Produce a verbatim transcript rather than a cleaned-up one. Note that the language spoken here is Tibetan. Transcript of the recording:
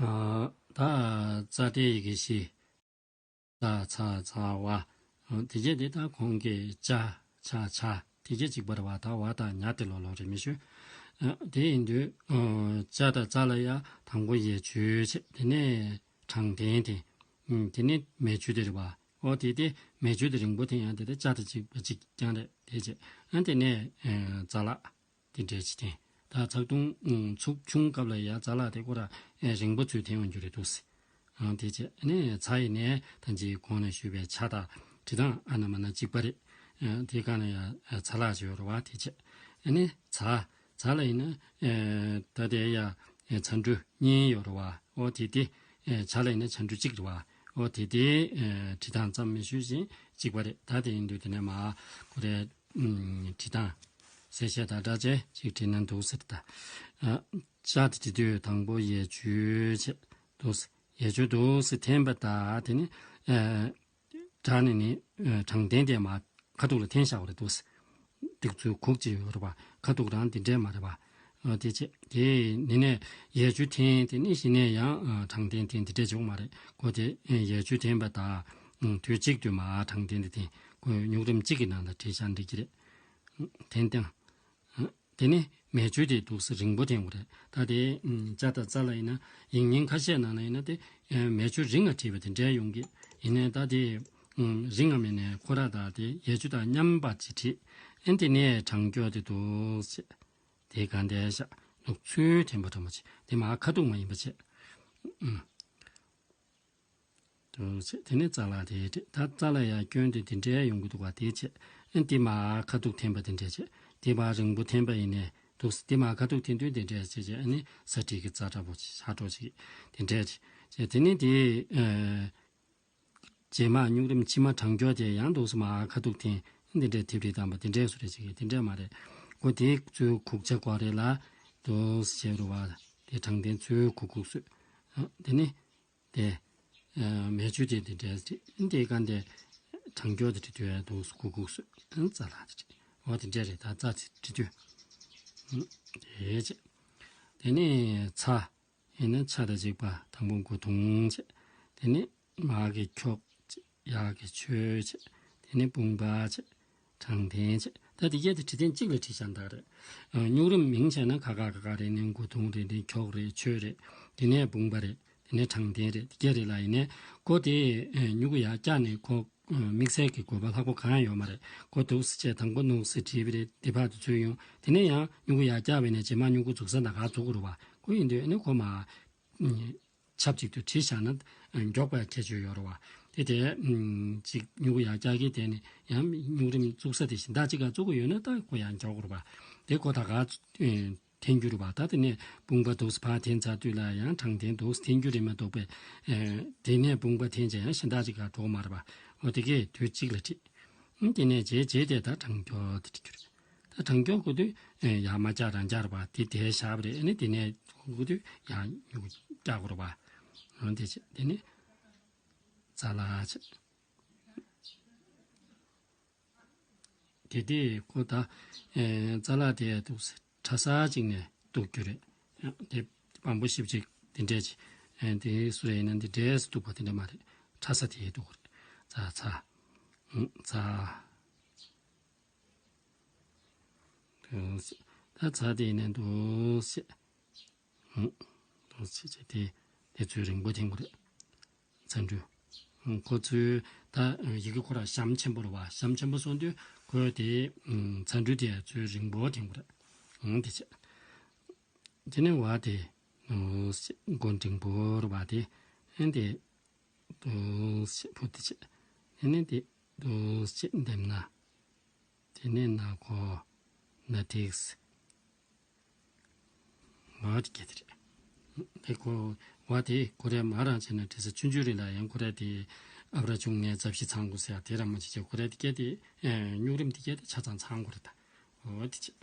ཨ། ད་ཙ་སྡེ་ཡི་གེ་བཞི། ཙ་ཚ་ཛ་ཝ། ཨ། དེ་རྗེས་དེ་ད་གོང་གི་ཅ་ཆ་ཇ་དེ་རྗེས་གཅིག་པ་རེད་བ། ད་ཝ་དང་ཉ་དེ་ལོག་ལོག་རེད་མི་ཞུ། ཨ། དེ་ཡིན་དུས། ཨ། ཅ་དང་ཙ་ལ་ཡ་དང་པོ་ཡས་བཅུད་བྱས། དེ་ནས་དྲང་ལྡན་དེ། ཨ། དེ་ནས་མས་བཅུད་དེ་རེད་བ། ཨོ་དེ་དེ་མས་བཅུད་དེ་རིང་པོ་དེ་ཡང་དེ་དེ་ཅ་དང་གཅིག་པ་གཅིག་རྐྱང་རེད། དེ་བྱས། ཨ། དེ་ནས། ཨ། ཙ་ལ། དེ་འདྲས་ཅིག་འཐེན། ད་ཚགས་ཐུང་། ཨུམ། ཚུགས་ཆུང་སྐབས་ལ་ཡ་ཙ་ལ་དེ་ཁོ་ར། ཨེ། རིང་པོ་ཚུལ་འཐེན་ཡོང་རྒྱུ་རེད་འདུག་ཟེར། ཨང་། དེ་བྱས་ནས་ཚ་ཡིན་ནས་ད་ཅི་གོང་ནས་ཞུས་པའི་ཆ་དང་འབྲི་སྟངས་ཨ་ན་མ་ན་གཅིག་པ་རེད། ཨ། དེ་ག་ན་ཡ་ཚ་ལ་ཅིག་ཡོད་རེད་བ། དེ་བྱས་ནས་ཚ། ཚ་ལ་ཡིན་ན། ཨེ། ད་དེ་ཡ། ཨེ། ཚ་འབྲུ་གཉིས་ཡོད་རེད་བ། ཨོ་དེ་དེ། ཨེ། ཇ་ལ་ཡིན་ན་ཇ་འབྲུ་གཅིག་རེད་བ། ཨོ་དེ་དེ། ཨེ། འབྲི་སྟངས་ཙམ་མི་ཞུ་ཞིང་གཅིག་པ་རེད། ད་དེ་ཡིན་དུས་དེ་ནས་མ་ཁོ་རེ། ཨུམ། འབྲི་སྟངས་གསལ་བཤད་དང་སྦྲགས་བྱས་ཅིག་བྲིས་ན་འདུག་ཟེར། ད། ཨ། ཅ་དེ་འབྲི་དུས་དང་པོ་ཡས་བཅུད་བྱས་འདུག་ཟེར། ཡས་བཅུད་འདུག་ཟེར་འཐེན་པ་དང་། དེ་ནི། ཨ། དྲང་ནས་ནི། ཨ། དྲང་ལྡན་དེ་མར་ཁ་ཐུག་ལ་འཐེན་བཞག་པ་རེད་འདུག་ཟེར། འདི་ཚོའི་གུག་ཅིག་ཡོད་རེད་བ། ཁ་ཐུག་རང་འདི་འདྲས་མ་རེད་བ། ཨ། དེ་བྱས། དེ་ནི་ནས་ཡས་བཅུད་འཐེན། དེ་ནི་གཞི་ནས་ཡང་། ཨ། དྲང་ལྡན་འཐེན། འདི་འདྲས་བྱུང་མ་རེད། ཁོ་དེ། ཨ། ཡས་བཅུད་འཐེན་པ་དང་། ཨ། དུས་གཅིག་ཏུ་མར་དྲང་ལྡན་དེ་འཐེན། ཁོ་སྨྱུག་རིམ་གཅིག་གི་ནང་ལ་བྲིས་བཞག་འགྲིག་གི་རེད། ཨ། འཐེན་སྟངས། ཨ། དེ་ནས་མས་བཅུད་དེ་འདུག་སེ་རིང་པོ་འཐེན་དགོས་རེད། ད་དེ། ཨ། ཅ་དང་ཙ་ལ་ཡིན་ན་ཡིག་རྙིང་ཁ་ཤས་ནང་ལ་ཡིན་ན་དེ། ཨ། མས་བཅུད་རིང་ང་བྲིས་པ་དེ་འདྲ་ཡོང་གི། ཡིན་ནའི་ད་དེ། ཨ། རིང་ང་མིན་ནའི་ཁོ་ར་ད་དེ་ཡས་བཅུད་དང་མཉམ་པ་ཅིག་བྲིས། ཨ། དེ་ནས་དྲང་འཁྱོག་དེ་འདུག་སེ། དེ་ག་འདྲ་བཞག་འདུག་ཚུལ་འཐེན་པ་འདྲ་མོ་ཅིག། དེ་མར་ཁ་ཐུག་མ་ཡིན་པ་བྱས། ཨ། འདུག་སེ། དེ་ནས་ཙ་ལ་དེ་བྲིས། ད་ཙ་ལ་ཡ་སྐྱོན་དེ་དེ་འདྲའི་ཡོང་གི་འདུག་བ། དེ་བྱས། ཨ། དེ་མར་ཁ་ཐུག་འཐེན་པ་དེ་འདྲ་བྱས། དེ་མར་རིང་པོ་འཐེན་པ་ཡིན་ནའི་འདུག་སེ། དེ་མར་ཁ་ཐུག་འཐེན་དུས་དེ་འདྲ་བྱས་བྱས། ཨ་ནི་ས་བྲིས་ཀྱི་ཙ་འདྲ་པོ་ཅིག་ཧྲ་ཏོག་ཅིག་དེ་འདྲ་བྱས། དེ་ནས་དེ། ཨ། རྗེས་མ་སྨྱུག་རིམ་ཕྱི་མ་དྲང་འཁྱོག་དེ་ཡང་འདུག་སེ་མར་ཁ་ཐུག་འཐེན། དེ་འདྲའི་དེབ་རིས་བཏང་པ་དེ་འདྲའི་བཟོ་འདྲ་ཅིག་དེ་འདྲ་མ་རེད། ཁོ་དེ་ཚོའི་གུག་ཆ་གོ་རེ་ལ་འདུག་སེ་བྱས་རུ་བ། དེ་དྲང་ལྡན་ཚུལ་གུག་གུག་བཟོས། ཨ། དེ་ནི། དེ། ཨ། མས་བཅུད་དེ་དེ་འདྲ་རེད། དེ་ག་འདྲ། དྲང་འཁྱོག་དེ་བྲིས་དུས་ཡང་འདུག་སེ་གུག་གུག་བཟོས། ཨ། ཙ་ལ་དེ་བྲིས། འོ་དེ་འདྲ་རེད། ད་ཙ་དེ་བྲིས་དུས། ཨ། དེ་བྱས། དེ་ནས་ཚ་ཡིན་ན་ཆ་དང་གཅིག་པ་དང་པོ་མགོ་ཐུང་བྱས། དེ་ནས་མ་གི་འཁྱོག་བྱས། ཡ་གི་ཆོས་བྱས། དེ་ནས་དཔུང་པ་བྱས། དྲང་ལྡན་བྱས། ད་དེ་གས་དེ་བྲིས་ཐེངས་གཅིག་ལ་བྲིས་བཞག་འདུག་རེད། ཨ། སྨྱུག་རིམ་མིང་བྱས་ན་ཁ་ཁ་ཁ་ཁ་རེད། ནས་མགོ་ཐུང་རེད། ནས་འཁྱོག་རེད། ཆོས་རེད། དེ་ནས་དཔུང་པ་རེད། དེ་ནས་དྲང་ལྡན་རེད། དེ་གས་རེད་ལ། ཡིན་ནའི་ཁོ་དེ། ཨ། སྨྱུ་གུ་ཡར་བཀྱགས་ནས་ཁོ། ཨ། དམིགས་བསལ་གྱི་དགོས་པ་ལྷག་པོ་གང་ཡང་ཡོད་མ་རེད། ཁོ་འདུག་སེ་བྱས་དང་པོ་འདུག་སེ་བྲིས་པ་རེད། དེ་བར་དུ་ཚུར་ཡོང་། དེ་ནས་ཡང་སྨྱུ་གུ་ཡར་བཀྱགས་པ་ཡིན་ནའི་རྗེས་མ་སྨྱུ་གུ་འཛུགས་ས་ན་ག་འཛུགས་དགོས་རེད་བ། ཁོ་ཡིན་དུས་ཨ་ནི་ཁོ་མར། ཨ། ཆབས་ཅིག་ཏུ་བྲིས་བཞག་ན། ཨ། མགྱོགས་པའི་ཁྱད་ཆོས་ཡོད་རེད་བ། དེ་དེ། ཨ། ཅིག་སྨྱུ་གུ་ཡར་བཀྱགས་ཀྱི་དེ་ནས་ཡང་སྨྱུག་རིམ་བཙུགས་ས་དེ་གཞན་དག་ཅིག་ག་བཙུགས་དགོས་ཡོད་ན་ད་ཁོ་ཡང་མགྱོགས་རེད་བ། དེ་ཁོ་ད་ག། ཨ། འཐེན་རྒྱུ་རེད་བ། ད་དེ་ནས་དཔུང་པ་འདུག་སེ་ཕར་འཐེན་ཚར་དུས་ལ་ཡང་དྲང་ལྡན་འདུག་སེ་འཐེན་རྒྱུ་རེད་མ་གཏོགས་པས། ཨ། དེ་ནས་དཔུང་པ་འཐེན་བྱས་ཡང་གཞན་དག་ཅིག་ག་འགྲོ་མ་རེད་བ། འོ་དེ་གས་དུས་གཅིག་ལ་བྲིས། ཨ། དེ་ནས་རྗེས་རྗེས་དེ་ད་དྲང་འཁྱོག་དེ་བྲིས་རྒྱུ་རེད། ད་དྲང་འཁྱོག་དགོས་དུས། ཨ། ཡར་མར་བཀྱགས་རང་བཀྱགས་རེད་བ། དེ་དེ་བཞག་པ་རེད། ཨ་ནི་དེ་ནས་དགོས་དུས་ཡར་སྨྱུ་གུ་བཀྱགས་དགོས་རེད་བ། འོ་དེ་བྱས། དེ་ནས་ཙ་ལ་བྱས། དེ་དེ་ཁོ་ད། ཨེ། ཙ་ལ་དེ་འདུག་སེ་ཕྲ་ས་ཅིག་ནས་འདུག་རྒྱུ་རེད། དེ་དཔང་པོ་ཞིབ་ཅིག་དེ་འདྲས་ཅིག། ཨེ། དེ་སུ་རེ་ཡིན་ན་འདི་འདྲས་སུ་འདུག་པ་དེ་འདྲ་མ་རེད། ཕྲ་ས་དེ་འདུག་རེད། ཙ་ཚ། ཨུ། ཙ། འདུག་སེ། ད་ཙ་དེ་ཡིན་ན་འདུག་སེ། ཨུ། འདུག་སེ་བྱས་དེ་དེ་ཚོས་རིང་པོ་འཐེན་དགོས་རེད། ཚ་འགྲོས། ཁོ་ཚོའི་ད་ཡི་གེ་ཁོ་ར་གཤམ་ཆེན་པོ་རེད་བ། གཤམ་ཆེན་པོ་སོང་དུས་ཁོའི་དེ་ཚ་འགྲོས་དེ་ཚོས་རིང་པོ་འཐེན་དགོས་རེད། དེ་བྱས། དེ་ནས་བ་དེ་མགོ་འབྲིང་པོ་རེད་བ། དེ་ཨན་དེ་ཕུ་དེ་བྱས། དེ་ནས་དེ་འདེམས་ན། དེ་ནས་ན་གོ། ན་ཏིགས། ང་དེ་སྐད་དེ་རེད། དེ་ཁོ་བ་དེ་ཁོ་རེ་མ་རང་བྱས་ན་དྲི་ས་ཆུང་ཆུང་རེད་ལ། ཡང་ཁོ་རེ་དེ་ཨབ་ར་ཆུང་ངས་རྩ་བཞི་ཚང་དགོས་ཟེར་ཡ་དེ་ར་མ་བྱེད་ཀྱི། ཁོ་རེ་དེ་སྐད་དེ་སྨྱུག་རིམ་དེ་སྐད་དེ་ཆ་ཚང་ཚང་དགོས་རེད་ད། འོ་དེ་བྱས།